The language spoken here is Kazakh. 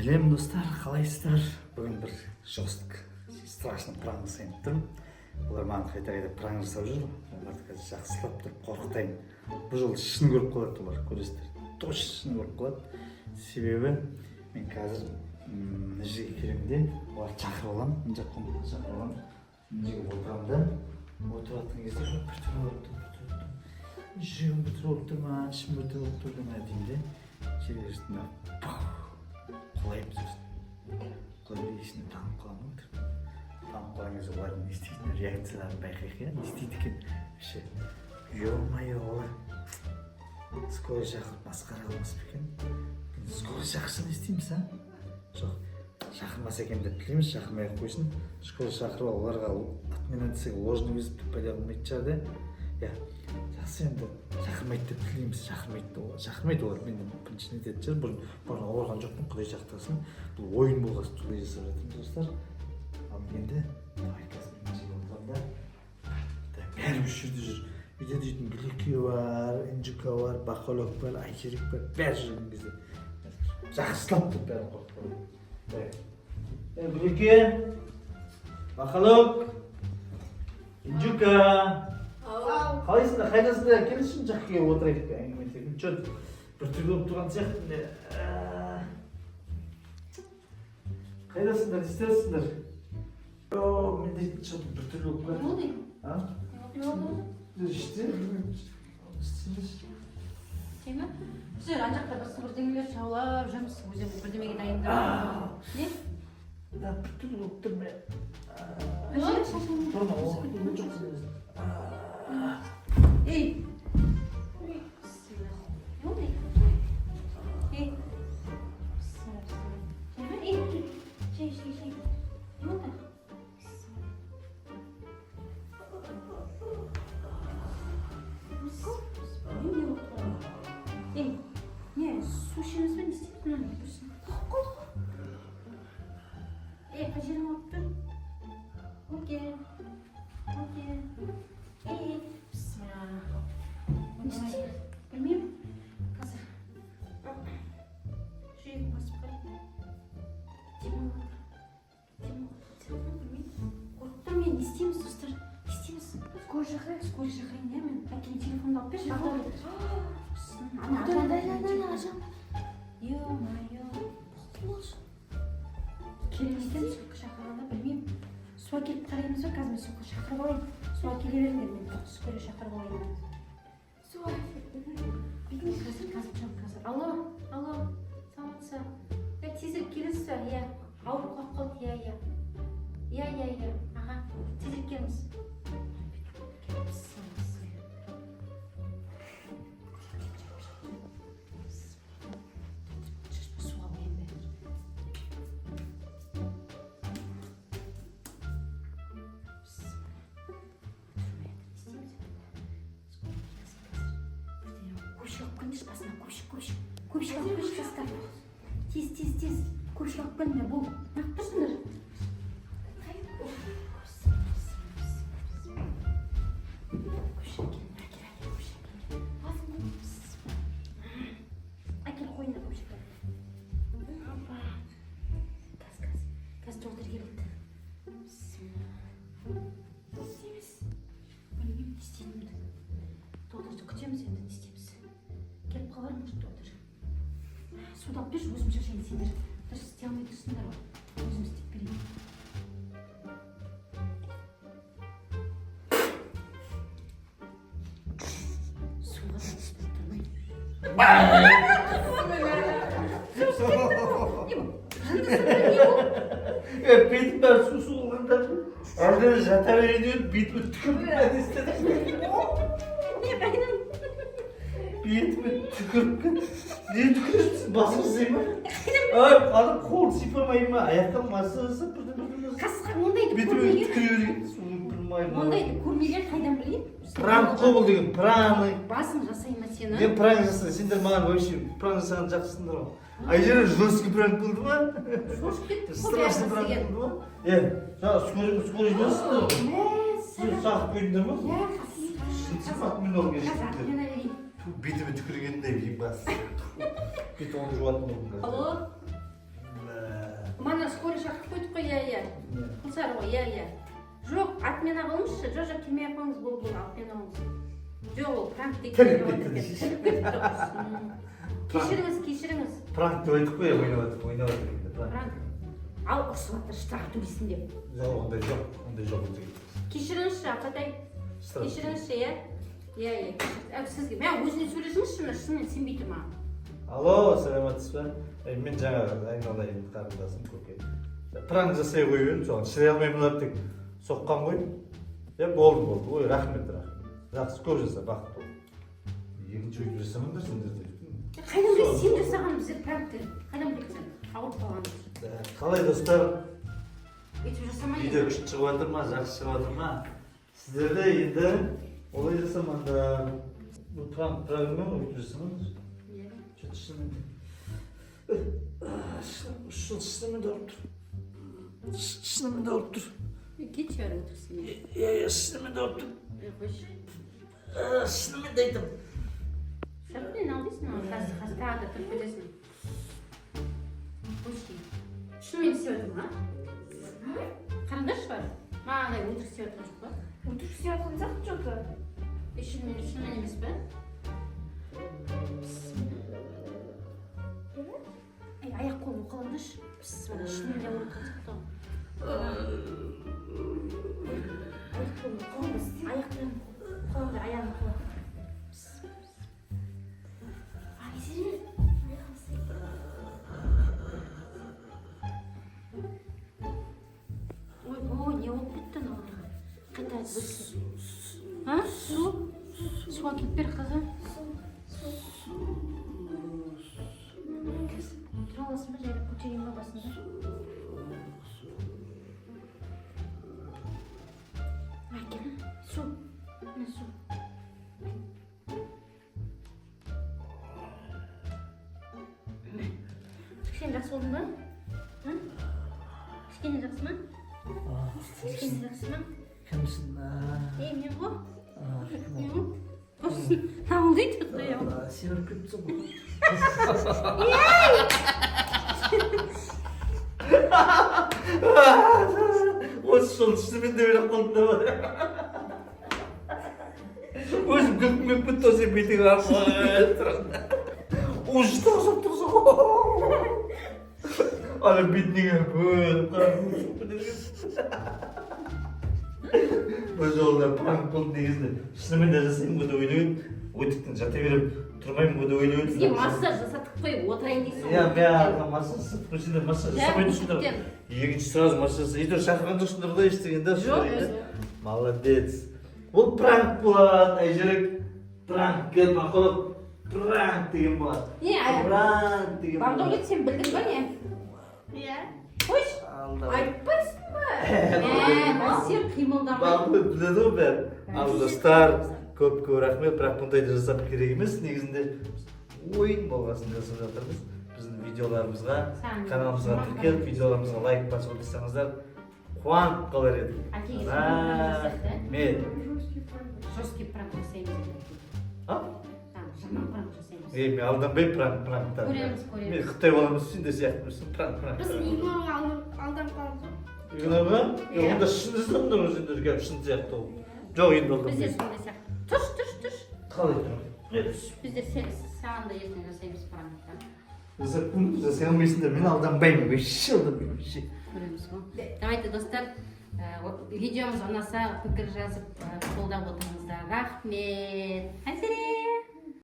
Сәлем, достар, қалайсыздар? Бүгін бір жестко, страшно пранк жасайын деп тұрмын. Олар маған қайта қайта пранк жасап жүр. Оларды қазір жақсылап тұрып қорқытайын. Бұл жолы шын көріп қалады олар, көресіздер, точно шын көріп қалады. Себебі мен қазір мына жерге келемін де, оларды шақырып аламын, мына жақ комнатаға шақырып аламын. Мына жерге отырамын да, отырып жатқан кезде: «Біртүрлі болып тұр, біртүрлі болып тұр, жүрегім біртүрлі болып тұр ма, ішім біртүрлі болып тұр ма», — деймін де, жерге үстіне құлаймын. Сосын құлай бергесіне танып қаламын ғой. Танып қалған кезде олардың не істейтінін, реакцияларын байқайық, иә, не істейді екен вообще. Ё-моё, олар скорый шақырып, масқара қылмас па екен? Скорый шақырса, не істейміз? А, жоқ, шақырмаса екен деп тілейміз, шақырмай ақ қойсын. Скорый шақырып алып, оларға отмена десек, ложный вызов деп пайда қылмайтын шығар да. Иә, жақсы, енді шақырмайды деп тілейміз. Шақырмайды олар, шақырмайды олар. Мен бірінші нететін шығар. Бұрын ауырған жоқпын, құдай сақтасын. Бұл ойын болған соң солай жасап жатырмыз, достар. Ал енді давай, қазір мен мына жерге отырамын да. Так, бәрі осы жерде жүр. Үйде дейтін Гүлеке бар, Інжука бар, Бақалок бар, Айшерік бар, бәрі жүрген кезде жақсылап тұрып бәрін қорқытып қоямын. Так. Е, Гүлеке, Бақалок, Інжука, қалайсыңдар, қайдасыңдар? Келіңізші, мына жаққа келіп отырайық та, әңгіме етейік. Че, біртүрлі болып тұрған сияқты міне. Қайдасыңдар, не істеп жатсыңдар? О, мен дейтін че біртүрлі болып Не қалды. болды? А? Не болды? Іште істеңдерші. Сен ме? Біздер ана жақта бір бірдеңелер шаулап жүрміз, өзіміз бірдемеге дайындап. Не? Да, біртүрлі болып тұр мен. Не болды? Шашың. Тұрма, ол жоқ. Ей! Бісміллә. Не болды? Ей! Бісміллә, бісміллә. Шай ма? Ей! Шай, шай, шай. Не болды? Бісміллә. Бісміллә. Не болып тұр? Ей, не, су ішеміз бе, не істейміз мынаны? Құрсын. Ей, қай жерің ауырып тұр? Оке. Оке. Ей, бісміллә. Не істейміз? Білмеймін. Қазір. Жүрегім басып қарайды. Демалып жатыр. Демалып жатыр. Білмеймін. Қорқып тұрмын мен. Не істейміз, достар? Не істейміз? Скорый шақырайық. Скорый шақырайын, иә, мен. Әкеле, телефонды алып берші. Ана, Ана, ана, ана, ана, ана. Ё-моё. Келе ме екен су шақырғанда, білмеймін. Су әкеліп қараймыз ба? Қазір мен су шақырып алайын. Су әкеле беріңдер, мен скорый шақырып алайын. Су. Білмеймін, қазір, қазір, жоқ, қазір. Алло, алло, саламатсыз ба? Иә, тезірек келесіз ба? Иә, ауру құлап қалды, иә, иә. Иә, иә, иә, аха, тезірек келіңіз. Бісміллә. Шашпа, суға қояйын бәрін. Бісміллә. Не істейміз енді? Бірдеңе көпшік алып келіңдерші басына, көпшік, көпшік. Көпшік алып келші, жастар. Тез, тез, тез. Көпшік алып келіңдер, бол. Неғып тұрсыңдар? Көпшік әкеліңдер, әкел, әкел, көпшік әкеліңдер. Әкел, қойыңдар көпшікті. Опа. Қазір, қазір. Қазір доктор келеді. Бісміллә. Не істейміз? Білмеймін, не істейтінімді. Докторды күтеміз енді, не істейміз? Келіп қалар, может, доктор. Суды алып берші, өзім шашайын, сендер дұрыс істей алмай тұрсыңдар ғой. Өзім істеп берейін. Суға да түспей тұрмай. Не бұл? Жындысың ба, не бұл? Е, бетім бәрі су су болғанда, әлде жата берейін деп бетіме түкіріп, не істедім? Не, қайдан? Бетіме түкіріп кетті. Не түкіріпсің, басын жасай ма? Ай, ана қолын сипамай ма, аяқтан массаж жасап, бірдеңе бірдеңе. Қасқа ондайды Бетіме көрмеген. түкіре берген су білмаймын. Ондайды көрмеген, қайдан білейін? Пранк қой бұл деген, пранк. Басың жасай ма сені? Мен пранк жасадым, сендер маған вообще пранк жасаған жақсысыңдар ғой. Айжара, жесткий пранк болды ма? Шошып кеттік қой Страшный бәріміз пранк деген. болды ма? Е, жаңа скорый жіберсіңдер ғой. Мәссаған. Шақырып қойдыңдар ма? Иә. Шынсыз отмена Қазір керек. отмена берейін. Бетіме түкіргендей бас. Бет оны жуатын болдым қазір. Алло. Мә. қой, иә, иә. Құлсары ғой, иә, иә. Жоқ, отмена қылыңызшы. Жоқ, жоқ, келмей ақ қойыңыз, болды, болды, отмена қылыңыз. Жоқ, ол пранк деген. Тіріліп кетті. Тіріліп кетті. Кешіріңіз, кешіріңіз. Пранк деп айттық қой, ойнап жатыр, ойнап жатыр енді пранк. Пранк. Ал ұрысып жатыр, штраф төлейсің деп. Жоқ, ондай жоқ, ондай жоқ, ондай. Кешіріңізші, апатай. Штраф. Кешіріңізші, иә. Иә, иә, кешір- Ә, сізге мә, өзіне сөйлесіңізші, мына шынымен сенбей тұр маған. Алло, саламатсыз ба? Ей, мен жаңа айналайын қарындасым, көке. Пранк жасай қойып едім, соған шыдай алмай мыналар тек соққан ғой. Е, болды, болды. Ой, рахмет, рахмет. Жақсы, көп жаса, бақытты бол. Екінші өйтіп жасамаңдар сендер де. Қайдан білесің сен жасаған біздер пранкті? Қайдан білесің? Ауырып қалғанбыз. Қалай, достар? Өйтіп жасамайды. Видео күшті шығып жатыр ма, жақсы шығып жатыр ма? Сіздер де енді олай жасамаңдар. Бұл пранк, пранк ма, өйтіп жасамаңдар. Иә. Что-то шынымен де. Шынымен де ауырып тұр. Шынымен де ауырып тұр. Кетші әрі, өтірсің. Иә, иә, шынымен де ауырып тұр. Қойшы. Шынымен де айтамын. Шапкин ал дейсің ғой, қазір, қазір тағы да тұрып кетесің. Қойшы. Шынымен істеп жатыр ма? Қараңдаршы, бар. Маған өтірік істеп жатқан жоқ па? Өтірік істеп жатқан сияқты что-то. Е, шынымен, шынымен емес па? Бісміллә. Ей, аяқ қолын уқалаңдаршы. Бісміллә, шынымен де ауырып жатқан сияқты ғой. Аяқ қолын уқалаңдар, аяқтарын уқалаңдар, аяғын уқалаңдар. Бісміллә. Айзере, аяғын істеп. Ойбой, не болып кетті аналарға? Қайта бөлсін. А, су? Су әкеліп бер, қызым. Су. Тұра аласың ба, жайлап көтерейін ба басында? Әкел, су. Міне, су. Міне. Кішкене жақсы болдың ба? М? Кішкене жақсы ма? Кішкене жақсы ма? Кімсің? Ей, мен ғой. Мен ғой. Құрсын. Аңдайды құдай ау. Сен ұрып кетіпсің ғой. Осы жолы шынымен де өліп қалдым да. Өзім күлкім келіп кетті ғой, сен бетіңе қарап уже тұрғызып тұрсың ғой. Ана бетіне қарап өліп. Бұл жолы да пранк болды негізінде. Шынымен де жасаймын ғой деп ойлап едім. Өтіктен жата беремін, тұрмаймын ғой деп ойлап едім. Бізге массаж жасатып қойып отырайын дейсің Иә, ғой. мен массаж жасатып қойсаңдар, сендер массаж жасамай тұрсыңдар. Өтіктен. Екінші сразу массаж жаса. Өйтіп шақырған жоқсыңдар да ештеңе да. Жоқ, Солай, да? өзі. Молодец. Бұл пранк болады, Айжерек. Пранк кел, мақұлық. Пранк деген болады. Не, Пранк деген болады. Бақдәулет, сен білдің ба, не? Иә. Қойшы. Алда. Айтпайсың ба? Мә, сен қимылдамай. Бақдәулет біледі ғой бәрін. Ал, достар, көп көп рахмет, бірақ бұндайды жасап керек емес. Негізінде ойын болғасын жасап жатырмыз. Біздің видеоларымызға, Саған каналымызға жаман тіркеліп, видеоларымызға лайк басып отырсаңыздар, қуанып қалар едік. Әкеге жаман пранк жасайық та. Рахмет. Жесткий пранк. Жесткий пранк жасаймыз. А? Саған жаман пранк жасаймыз. Е, мен алданбаймын пранк пранктан. Көреміз, көреміз. Мен қытай баламыз, сен де сияқтымысың, пранк пранк. Біз игнорға алданып қалдық қой. Игнорға? Е, Иә. онда шын жасадыңдар ғой сендер, келіп шын сияқты болып. Жоқ, енді Біздер алданбаймын. сондай сияқты. Тұршы, тұршы, тұршы. Қалай тұрамын? Е, Біздер саған да ертең жасаймыз пранкты. Жасап көріңдер, жасай алмайсыңдар, мен алданбаймын, вообще алданбаймын, вообще. Көреміз ғой. Давайте, достар, видеомыз ұнаса, пікір жазып, қолдап отырыңыздар. Рахмет. Айзере.